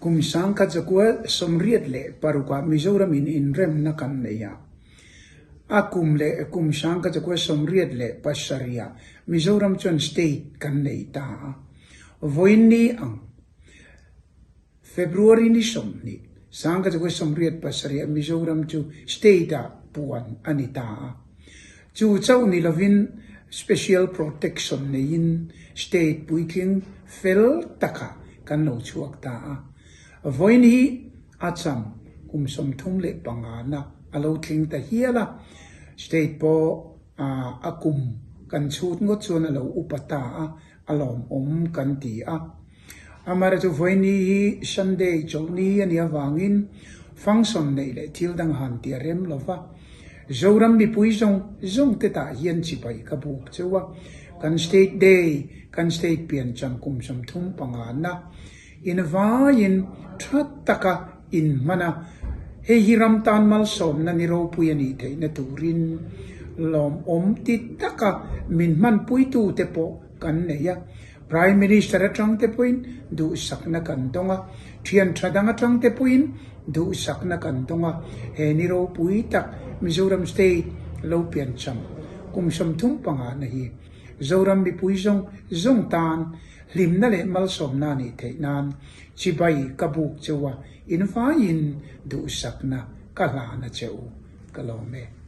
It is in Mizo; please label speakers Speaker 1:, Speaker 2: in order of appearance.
Speaker 1: Kum 1986 ah Mizoram in inremna kan nei a. A kum leh kum 1987 ah Mizoram chuan state kan nei ta a. Vawiin ni ang February ni 20, 1987 ah Mizoram chu state ah puan a ni ta a. Chu chauh ni lovin special protection neiin state puitling fel takah kan lo chhuak ta a. Vawiin hi a cham kum 35 na a lo tling ta hial a, state pawh a kum kan chhut ngawt chuan a lo upa ta a, a lawmawm kan ti a. Amara chu vawiini hi Sunday chawlhni a nih avangin function neih leh thil dang han ti a rem lo va. Zoram mipui zawng zawng te tah hian chibai ka buk cheu a, kan State Day, kan State piancham kum 35 na in vaiin tha taka inhman a, hei hi ram tan malsawmna ni ropui a nih theihna turin lawmawm ti taka min hmanpuitu te pawh kan nei a. Prime Minister atang te pawhin duhsakna kan dawng a, thian tha dang atang te pawhin duhsakna kan dawng a, he ni ropui tak Mizoram State lo piancham kum 35 na hi Zoram mipui zawng zawng tan hlimna leh malsawmna a nih theih nan chibai ka buk cheu a, in vaiin duhsakna ka hlan a che u ka lawm e.